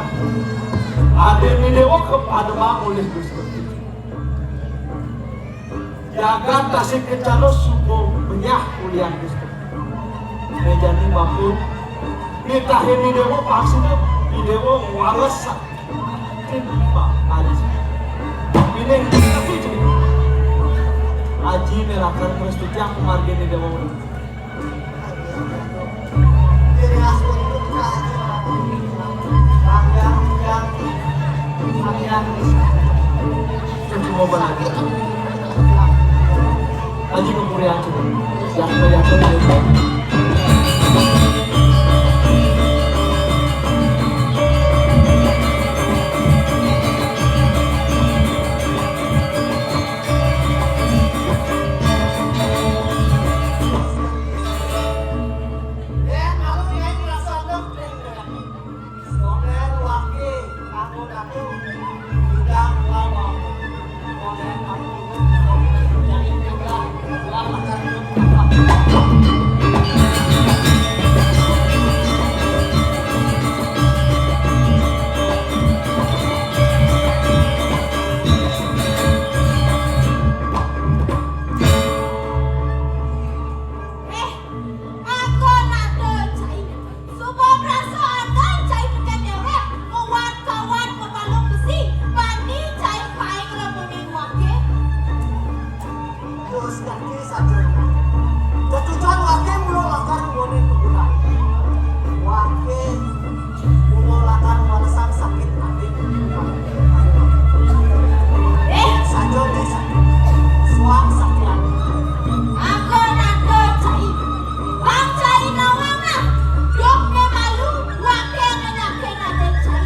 ada ni dewa kepada oleh Gusti. Jagat Tasik Kencana suka benyah ulian Gusti. Mejani bambu. Nitahin ni dewa paksina ni dewa wales. Pak Aji. Ini tapi Aji nerakan mesti tiang margin ni dewa. Aji kumpul ya, cukup. Ya, ya, ya. Eh, aku nak tu cai. Suba perasaan cai pecah nyawek, kawan-kawan bebalung besi, bani cai paing lemuni wake. Terus kaki saja. Ketujuan wake mula lakar ngone kuburan. Wake mula lakar walesan sakit ati. Eh, saja desa. Suang sakian. Aku nak tu cai. Bang cai nawang ah. Dok ne malu, wake ne nake nade cai.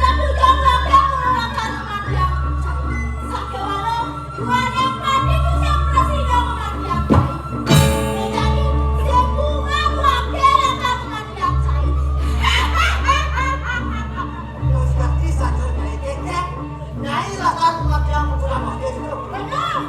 Tapi jangan wake mula lakar mati cai. Sakit walau, dua yang mati tu siap prasida mati cai. Jadi, semua wake lakar mati cai. Terus kaki saja nyai kekek. Nyai lakar mati yang pulang wake itu. Benar.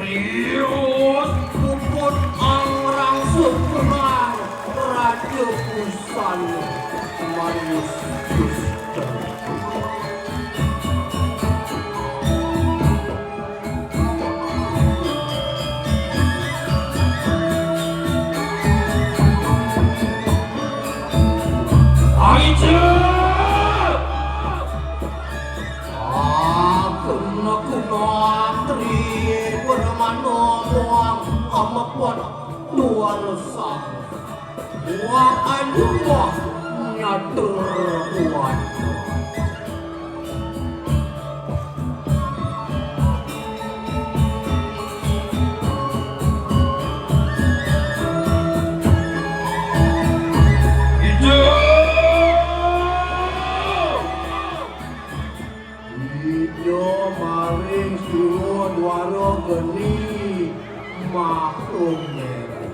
Rius puput angrang sukrang raja pusana Marius Kristen. Aija! Aku nak kuno antri bermano muang amepan luar sah. Muang anu muang nyatur kuat. Hidup! Siwa dwara geni maklum meru.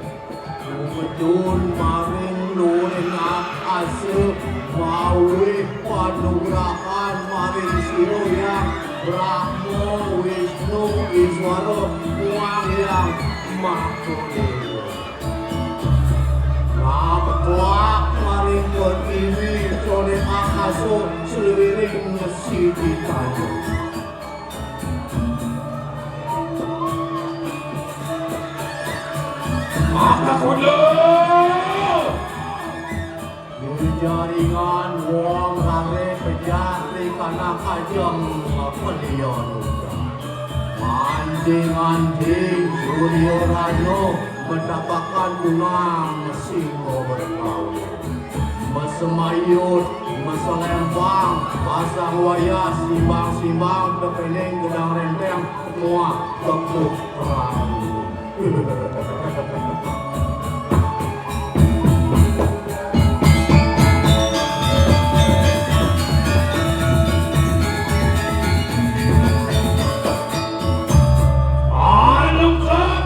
Lumedun maring luring akasa, mawih panugrahan maring sira Hyang Brahma, Wisnu, Iswara, Hyang Makadewa. Naplak maring pertiwi, sore akasa, seliring sidi tanjung. Maka kuda. Jaringan wong rare pejah ri kana kajeng pelian udan. Anjing-anjing Surya Raya metapakan tunang singa berkaul. Mesemayut, meselempang, pasang wayas, simbang-simbang, tepening gedang renteng, muah tepuk perahu. Anu kak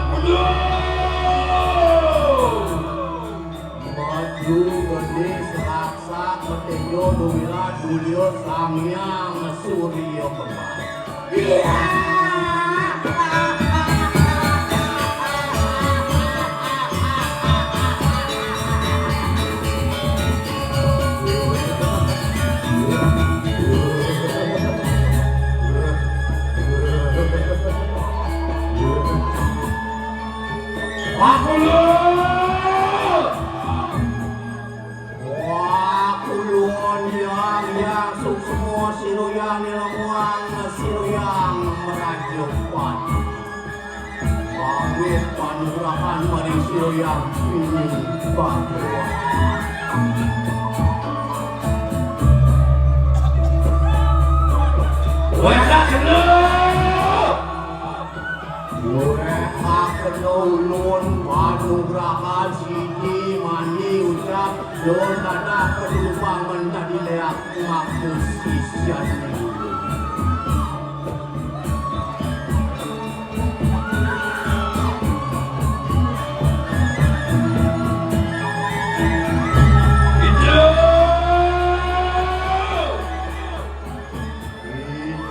Maju gede seraksak, metejo duwira dulio Sang Hyang Surya Kembar. Iya. Aku lu. Wah, kulon yang, yang suksma sira Hyang Nilamuang, sira Hyang Meraja Pati. Awit panugrahan maring sira Hyang Pini Batuan. Wah, kena. Wéhakna ulun panugrahan sidi mani ucap, Don Dadah Kedudupang mentadi leak maku sisian ulun.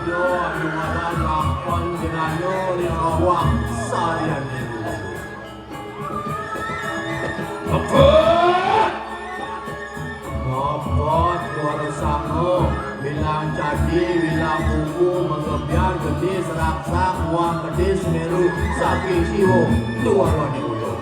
Ida anu ngaran lapan jenana ring awak sarian. Mepet! Mepet, juara sanga, bilang caci, bilang buku, magebiar, gedis, raksak, muang, pedis, meru, saking siwa, tuan wani ulun.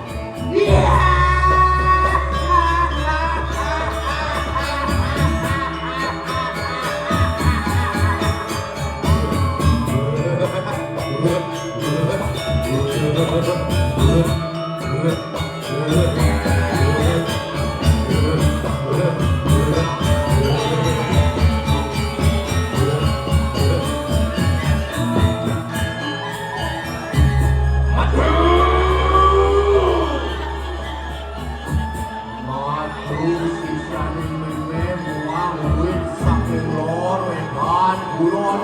Madu sisane meme muang wit saking lor wetan kulon.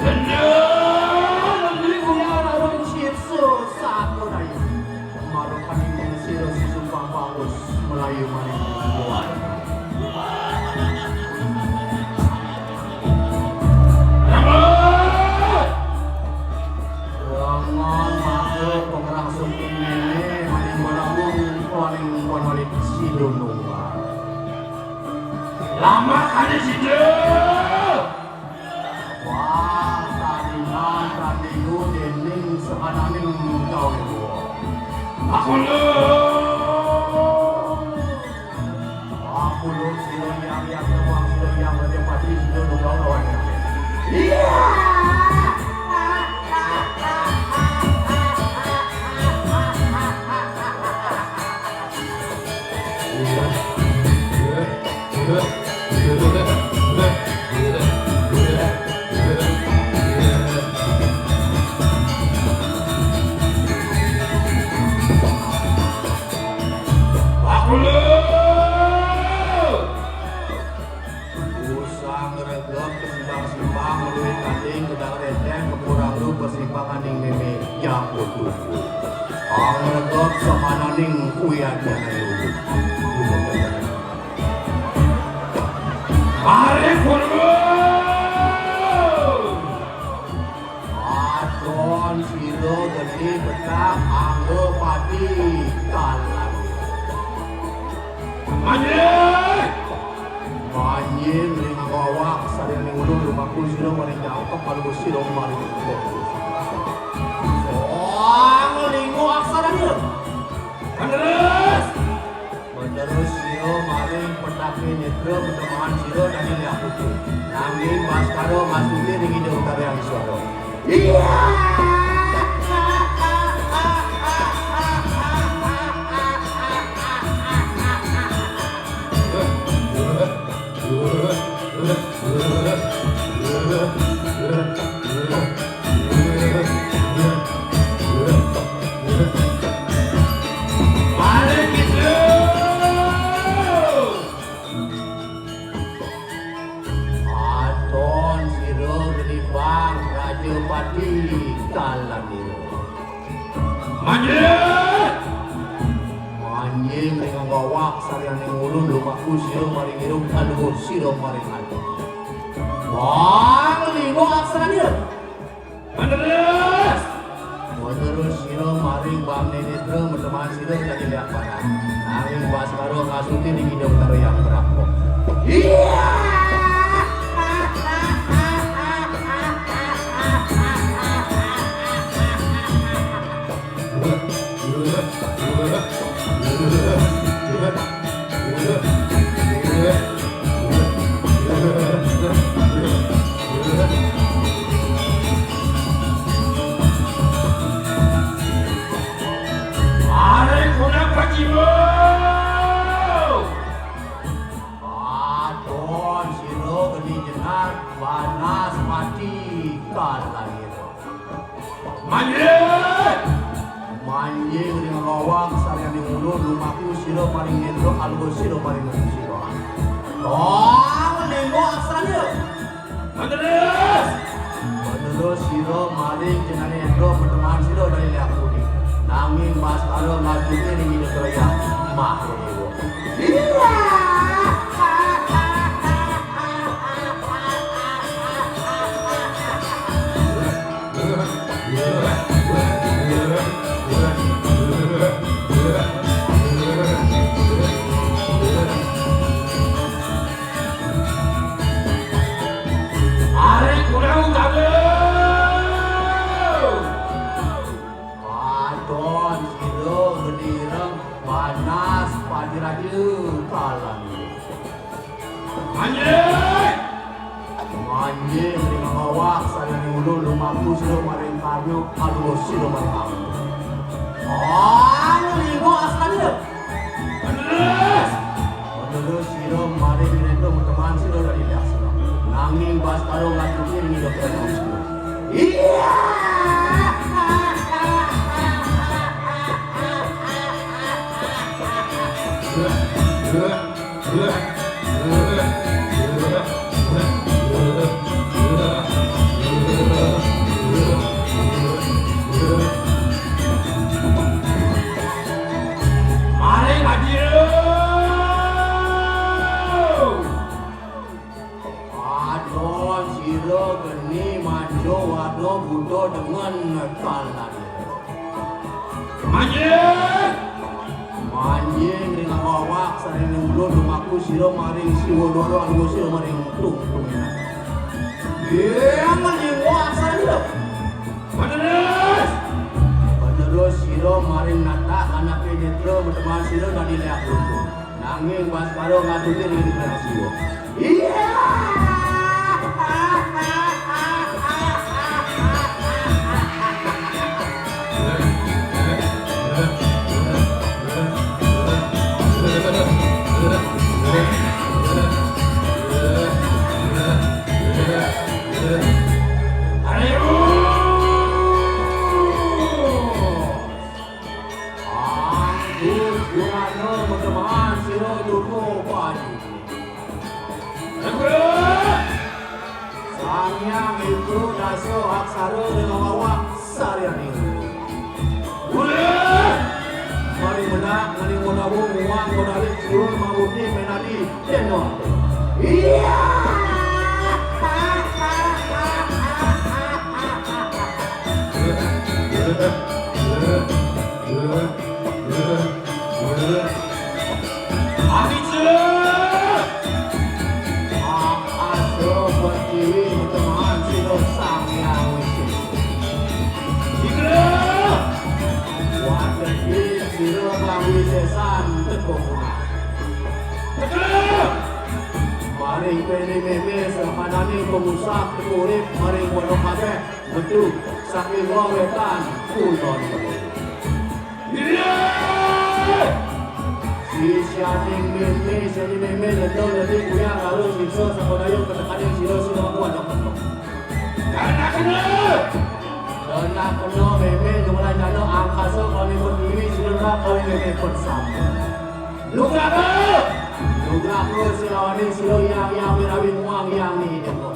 Bener, beli kula lawan sitso satu dayu. Marupaning sira sisumpah paus Melayu maning buat. Lengan maka pengerang sumping nene maning berambung paning panulit sidun nunggal. Lama kali sidun. Wah, tandingan, tandingu, dening sakananing tau iku. Aku lu. Aku lu, sira yang, yang, yang, sira yang, yang, pasti sira lu kau lawan. Iya. Angregep kesimbang-simbang, luwih tanding, gedang renteng, kepurang lu, persimpanganing mémé, jangkut tuku. Angregep samananing kuyajan lu. Ari purwa. Aton sira geni betang angga pati kalan. Manjing! Manjing ring awak sarining ulun lumaku sira maring jangkep, maluku sira maring jangkep. Soang linggo aksara dia. Penerus! Penerus sira maring petaké netra, petemaan sira dadi liak putu. Nanging Baskara ngastuti ring Ida Betara Hyang Iswara. Iya! Aton sira genimbang Rajapati Kalanira. Manjing! Manjing ring awak sarining ulun lumaku sira maring irung, aluh sira maring ati. Bang lima aksara dia. Penerus! Penerus sira maring bang nenetra, metemaan sira dadi liak badan. Nanging Baskara ngastuti ring Ida Betara Hyang Brahma. Iya! Ari kuda pajiwa. Aton sira geni jenar Banaspati Kalanira. Manjing! Manjing ring awak sarining ulun lumaku sira maring netra, aluh sira maring ati sira. Tong lima aksara dia. Penerus! Penerus sira maring jenengan netra, petemaan sira dadi liak putu. Nanging Baskara ngastuti ring Ida Betara Hyang Mahadewa. Iya! Ari kuda utama. Aton sira geni ring Banaspati Raja Kalanira. Manjing! Manjing ring awak sarining ulun lumaku sira maring karya, aluh sira maring ampun. Tong lima aksara dia. Penerus! Penerus sira maring netra, metemaan sira dadi liak sira. Nanging Baskara ngastuti ring Ida Betara Hyang Iswara. Iya! Maring hadir. Aton sira geni manca warna buta dengan talan. Manjing! Manjing ring awak sarining ulun lumaku sira maring Siwa Dwara, aluh sira maring tungtung. Yang lima aksara dia. Penerus! Penerus sira maring nata, kanaké netra, metemaan sira dadi liak putu. Nanging Baskara ngastuti ring Ida Betara Hyang Siwa. Iya! Anggur Purana, metemaan sira tunggu padi. Aksara dengan awak sariani. Wah! Mari benak, mari menabuh, muang, menarik, siul, mabudi, menadi, cendol. Iya! Adi Cila! Aa, asa pertiwi teman sila Sang Hyang Widi. Ikra! Watepi sila Hyang Wisesan tekuh punah. Ikra! Maring peni meme sapanani pengusah tekuh urip maring pondok kabeh. Betul, saking wetan kulon. Iya! Sisianing meme, sisianing meme, lendo, ledi, kuyang, lalu, sisa, sakodayung, ketekaning, sila, sila, aku ada ketok. Karena kena! Karena kena meme, jumlah jana, angkasa, kali pun diri, sila, kali meme pun sama. Lugaku! Lugaku, sila, wani, sila, yang, yang, mirawi, muang, yang, ni, deko.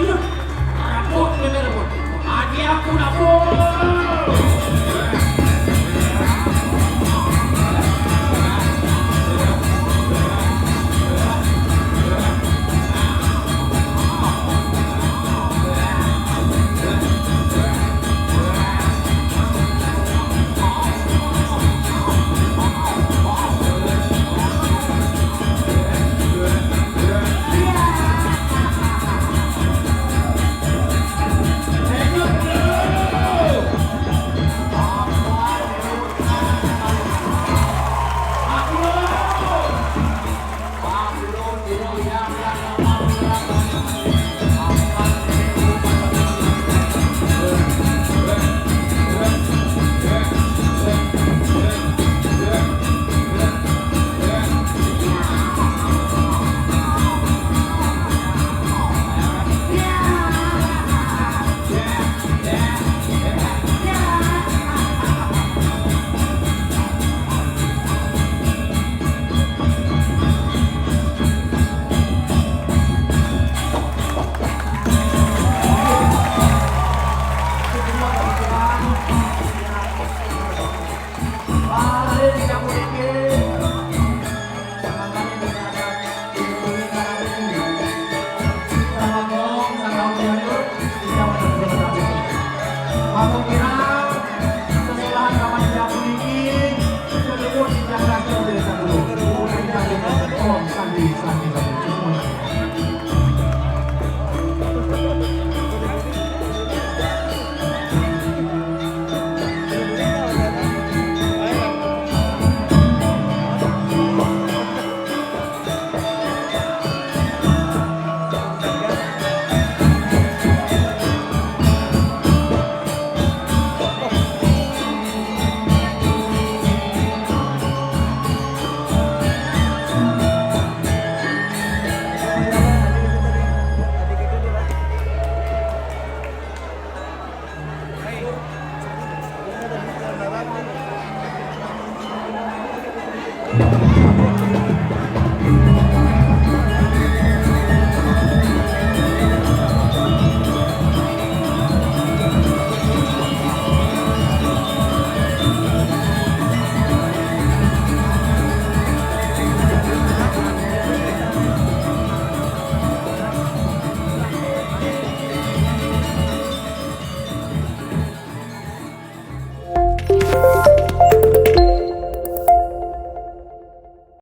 Rebut, kena rebut. Agi aku nak pun.